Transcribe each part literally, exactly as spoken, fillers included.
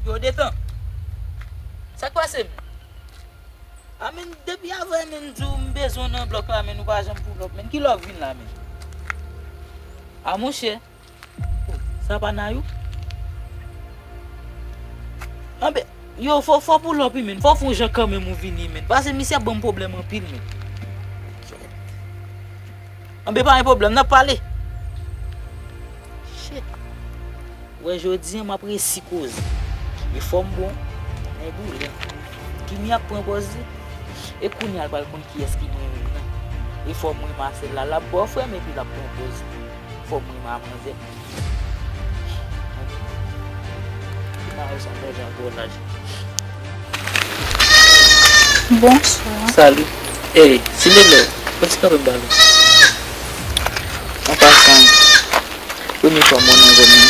Yo, detan. Sa k pase, men? A, men, depi avè, men, m di w m bezwen w nan blòk la, men, ou pa janm pull up, men. Kilè w vin la, men? A, monchè. Sa pa Nayou? Anben, yo, fò, fò pull up, wi, men. Fò w fè yon jan kanmenm ou vini, men. Paske misye ap ban m pwoblèm anpil, men. Anben, pa gen pwoblèm, n ap pale. Shit. Ou wè, jodi a, m ap resi koze. E fò m bon, men doulè. Kimi ap pran pòz li. E kounye a, l pral konn kiyès ki mwen menm nan. E fò m renmen sèl la, l ap bò frè m epi l ap pran pòz li. Fò m renmen manzè. Ki mari sa fè jan gwo laj. Bonswa. Salut. Ey, silvouplè, fè ti kanpe m pale. An pasan, premye fwa m wè w nan zòn nan?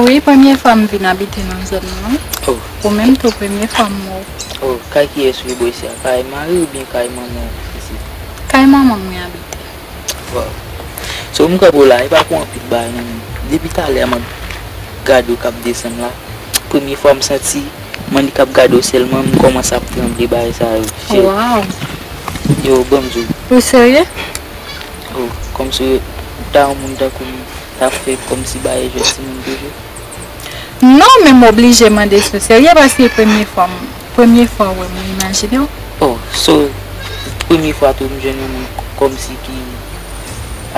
Wi, premye fwa m vin abite nan zòn nan. Oh. Ou menm tou, premye fwa m wè w. Oh, kay kiyès ou ye bò isi a? Kay mari oubyen kay manman w isit? Kay manman m wi abite. Wow. So, m kanpe w la, e pa pou anpil bagay non, men depi talè a m ap gade w k ap desann la. Premye fwa m santi m annik ap gade w sèlman, m kòmanse ap tranble bagay sa yo. Shit. Wow. Yo, ban m di w. Ou serye? Oh, kòmsi w ta yon moun tankou m, ta fè kòmsi bagay jwèt timoun toujou. Non, men m oblije mande si w serye paske premye fwa m, premye fwa w wè m, ou imajine w. Oh, so, premye fwa tou m jwenn yon moun k-, kòmsi ki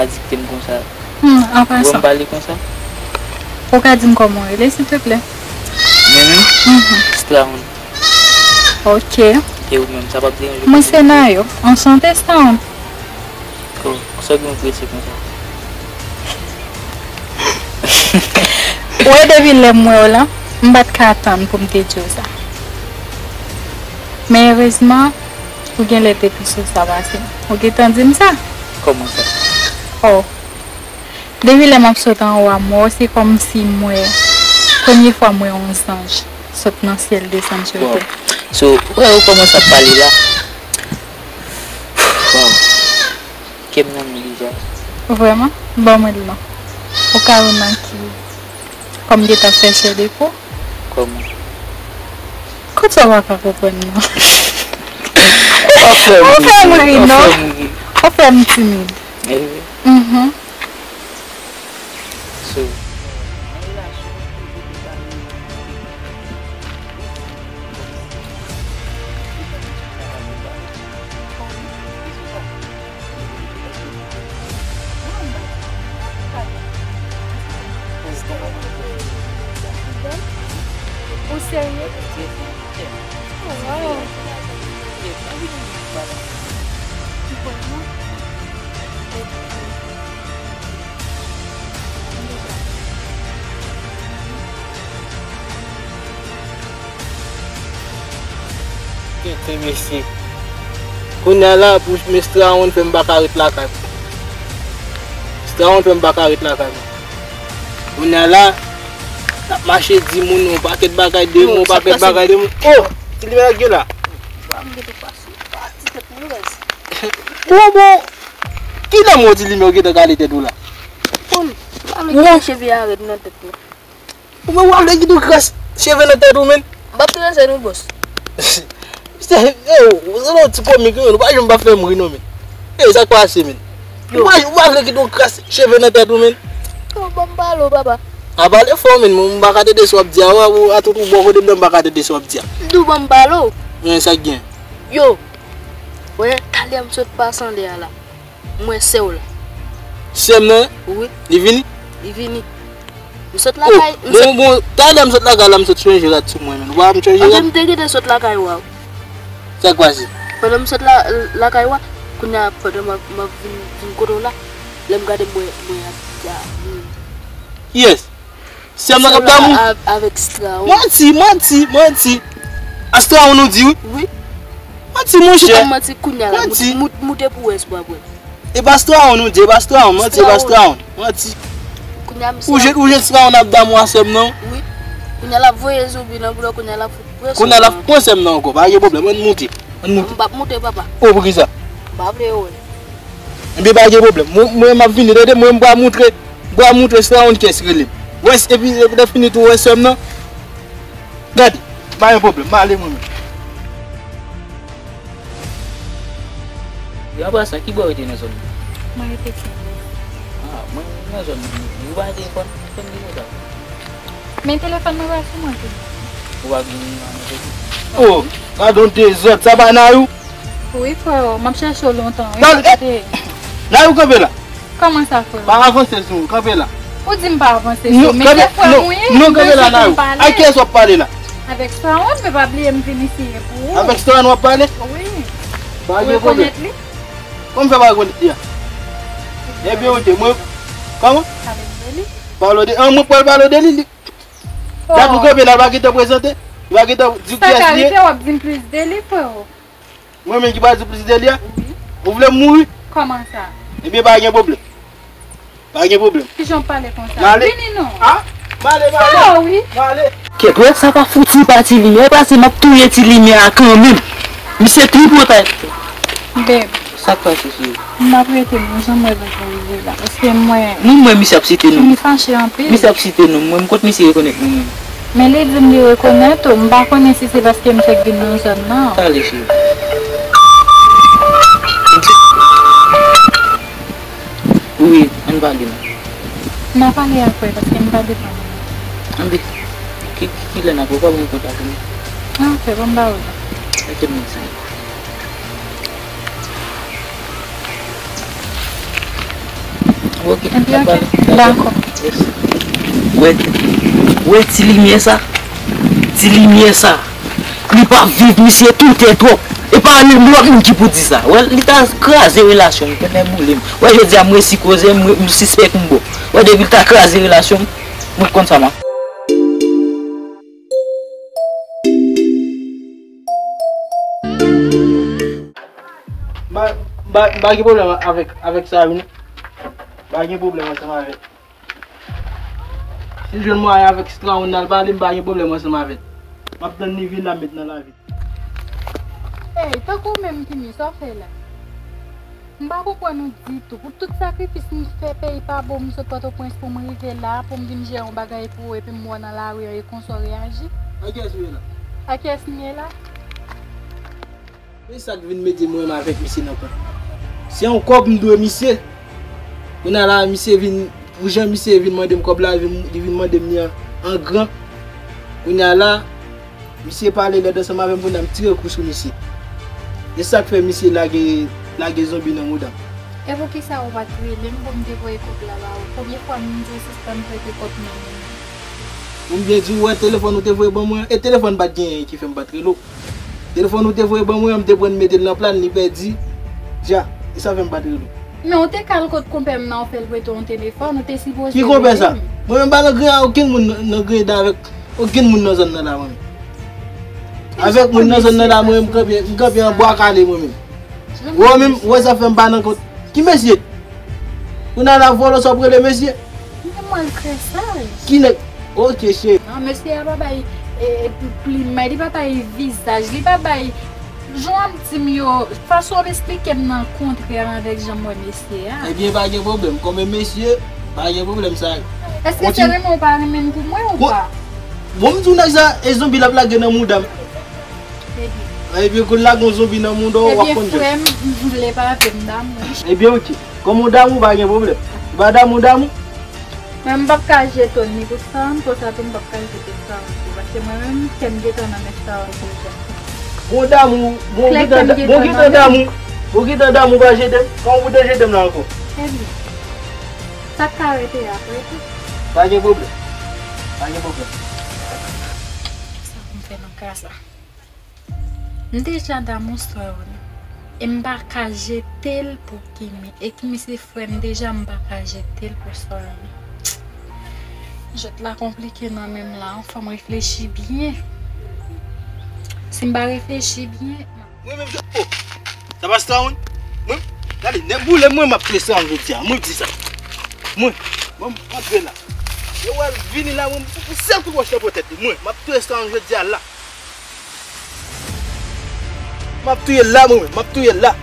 adikte m konsa. Hmm, an pasan. Ou wè m pale konsa? Ou ka di m kòman w rele, silteplè? Mwen menm? Mhm. Strawn. Ok. E ou menm, sa p ap deranje w? Mwen se Nayo. Anchante, Strawn. Oh, sa gen w prese konsa? Ou wè depi lè m wè w la, m pa t ka tann pou m te di w sa. Men erezman, ou genlè te pi sou sa pase m. Ou gentan di m sa? Kòman sa? Oh. Depi lè m ap sot anwo a m wè w, se kòmsi m wè, premye fwa m wè yon zanj sot nan syèl desann sou tè. Wow. So, ou wè ou kòmanse ap pale la. Wow. Kè m nan men deja. Vrèman? Ban mwen l non. Okawona ki, kòm m gentan fè chè de pou. Kòman? Kot sa w pa ka konprann non? Ou fè m ri non. Ou fè m ri. Ou fè m timid. Mhm. So, Ou serye? Oh, wow. Tete mesye. Kounye a la, pou men Strawn fè m pa ka ret lakay mwen. Strawn fè m pa ka ret lakay mwen. Kounye a la, n ap mache di moun yon pakèt bagay de moun, yon pakèt bagay de moun. Oh! Ti limyè k gen la. Bon, bon. Kilè m wè w ti limyè w gentan kale tèt ou la? Bon, m pa vle kite cheve a rèd nan tèt mwen. Ou menm w ap vle kite w kras cheve nan tèt ou, menn? M p ap transe non, bòs. Misye, yo, ou se yon ti komik, wi, menn. Ou pa janm pa fè m ri, non, menn. Ey, sa k pase, menn? Ou pa, ou pa vle kite w kras cheve nan tèt ou, menn? Yo, ban m pale w, papa. A, pale fò, menn. Mwen, m pa ka tande sa w ap di a, ou, a tout ou bò kote m nan, m pa ka tande sa w ap di a. M di w ban m pale w. Men, sa k gen? Yo, wè, talè m sot pase anlè a la. M wè sè w la. Sè m nan? Wi. Li vini? Li vini. M sot lakay, m sot. Bon, bon, talè m sot lakay la, m sot chanje rad sou mwen, menn. Ou pa wè m chanje rad? Anben, m te gentan sot lakay ou a. Sa k pase? Pandan m sot la, lakay ou a, kounye a, pandan m ap, m ap vin, vin kote w la, lè m gade m wè, m wè a, a, hmm. Kiyès? Sè m nan k ap damou? Sè w la a-, avèk Strawn. Manti, manti, manti. A Strawn ou di, wi. Wi. Manti, monchè. Ou pa manti kounye a la. Manti. Moute, moute pou wè si w ap wè. E pa Strawn ou di, e pa Strawn, manti, e pa Strawn. Manti. Kounye a, misye. Ou jwenn, ou jwenn Strawn ap damou a sè m nan? Wi. Kounye a l ap voye zoubi nan bouda, kounye a l ap fout presyon. Kounye a l ap pran sè m nan ankò, pa gen pwoblèm, ann moute. Ann moute. M p ap moute, papa. Oh, poukisa? M pa vle yo wè. Ebyen, pa gen pwoblèm. Mwen, mwen, m ap vini, tande, mwen, m pral moutre, m pral moutre Strawn kiyès rele m. Wè, epi, epi lè fini tou, wè sè m nan. Gade, pa gen pwoblèm, m ale mwen menm. Yo, apre sa, ki bò w rete nan zòn nan? Mwen rete Ti Rivyè. Ah, mwen nan zòn nan. Ou pa gen telefòn? Telefòn ki konsa? Men telefòn mwen pa sou mwen tou. Ou pa gen nimewo a mwen tou? Oh, gadon dezòd, sa pa Nayou? Wi, frè, m ap chèche w lontan. Wi, kote w te ye? Nayou, kanpe la. Kòman sa, frè? Pa avanse sou mwen, kanpe la. Ou di m pa avanse sou mwen, men se frè m ou ye, m bezwen konn pale. Non, kanpe la, Nayou. A kiyès w ap pale la? Avèk Saron, men pa bliye m vin isi pou ou. Avèk Saron w ap pale? Wi. Pa gen pwoblèm. Ou rekonèt li? Kòman m fè pa rekonèt li a? Ebyen, ok, mwen, kòman? Pale de li. Pale de, an, mwen pral pale de li, li. Oh. Dat ou kanpe la, l pa gentan prezante, li pa gentan di w kiyès li ye. Sa ka rive, w ap di m plis de li, frè. Mwen menm ki pral di w plis de li a? Wi. Ou vle m mouri? Kòman sa? Ebyen, pa gen pwoblèm. Pa gen pwoblèm. Kijan w pale konsa? M ale. Vini non. Ah? M ale, m ale. Sa wi. M ale. Kèt, wè, sa pa fouti pa Ti Limyè. E pase m ap touye Ti Limyè a kanmenm. Misye tripotay. Beb. Sa k pase, cheri? M ap rete non, jan m wè bagay yo ye la. Paske m wè. Non, m wè misye ap site non. M fache anpil. Misye ap site non. Mwen, m kwè misye rekonèt non mwen. Men li di m li rekonèt ou, m pa konnen si se paske m fèk vin nan zòn nan. Sa ale, cheri. Wi, ann pale non. N a pale apre, paske m pa depann. Ann de, ki, ki, kilè n ap wè, ou pa ban m kontak ou non. Ah, se bon, m ba ou la. Mete m nan sa. Ok, n ap pale. Dakò. Mèsi. Wè, wè ti limyè sa. Ti limyè sa. Li pa viv, misye toutè twòp. E pa lòt moun ki pou di sa. Wè, li ta kraze relasyon m, tonnè boule m. Wè, jodi a, m resi koze, m, m sispèk m bon. Wè, depi l ta kraze relasyon m, mwen konn sa m ap. M pa, m pa, m pa gen pwoblèm avèk, avèk sa, wi, non. M pa gen pwoblèm ansanm avè l. Si l jwenn mwayen avèk Strawn nan l pale, m pa gen pwoblèm ansanm avè l. M ap tann li vin la met nan lavi. Ey, tankou w menm, Kimi, sa w fè la? M pa konprann ou ditou. Pou tout sakrifis m fè, peyi pa bon, m sot Pòtoprens pou m rive la, pou m vin jere yon bagay pou ou, epi m wè w nan lari an, e konsa w reyaji? A kiyès ou ye la? A kiyès m ye la? Men sa k vin mete mwen menm avèk misye nan kont. Se yon kòb m dwe misye. Kounye a la, misye vin, pou jan misye vin mande m kòb la, li vin, li vin mande m li an, an gran. Kounye a la, misye pale lèd ansanm avè m, kounye a m tire kou sou misye. E sa k fè misye lage, lage zonbi nan mouda m. E poukisa ou pa t rele m pou m te voye kòb la ba ou? Konbyen fwa m di w sispann prete kòb nan men m? Pou m byen di w, wè telefòn ou te voye ban mwen an, e telefòn pa t gen anyen ki fè m pa t rele w. Telefòn ou te voye ban mwen an, m te pran m mete l nan plan, li pèdi. Dja, e sa fè m pa t rele w. Men ou te ka al kot konpè m nan, ou fè l prete w yon telefòn, ou te sipoze rele m. Ki konpè sa? Mwen menm pa nan griyen a okenn moun nan, nan griyen dan avèk okenn moun nan zòn nan la, mwen menm. Avèk moun nan zòn nan la, mwen menm, m kanpe, m kanpe an bwa kale, mwen menm. Ou wè menm, ou wè sa fè m pa nan kont. Ki mesye? Kounye a la vòlò sa w ap rele mesye? Men mwen trè saj. Ki nèg? Ok, cheri. Non, mesye a pa bay, e, e, plim mwen, li pa bay vizaj, li pa bay, jan w ap di m yo, fason w ap esplike m nan kontrè avèk jan m wè mesye a. Ebyen, pa gen pwoblèm. Kòm e mesye, pa gen pwoblèm sa. Èske se renmen w pa renmen m pou mwen ou pa? Bon, m di w nèg sa, e zonbi l ap lage nan mouda m. Ebyen. Ebyen, kou l lage yon zonbi nan mouda w, w ap konn. Ebyen, frè m, m vle pa avè m damou. Ebyen, ok. Kòm ou damou, pa gen pwoblèm. Ou pa damou, damou. Men m p ap ka jete w ni pou sa, konsa tou m p ap ka jete sa tou. Paske mwen menm, kè m gentan nan men sa deja. Bon damou, bon gentan damou, bon gentan damou pa jete m. Kòman pou te jete m la ankò? Ebyen, sa k ka rete a, ap rete. Pa gen pwoblèm. Pa gen pwoblèm. Sa pou m fè nan ka sa. M deja damou Saron. E m pa ka jete l pou Kimi. E Kimi se frè m deja, m pa ka jete l pou Saron. Jwèt la konplike nan men m la, fò m reflechi byen. Si m pa reflechi byen, mwen menm, oh, sa pa Saron? Mwen, gade, nèg boule mwen, m ap touye Saron jodi a. Mwen di sa. Mwen, mwen, m antre la. Yo wè l vini la, mwen, sèl kout wòch nan po tèt li. Mwen, m ap touye Saron jodi a la. M ap touye l la, mwen menm. M ap touye l la.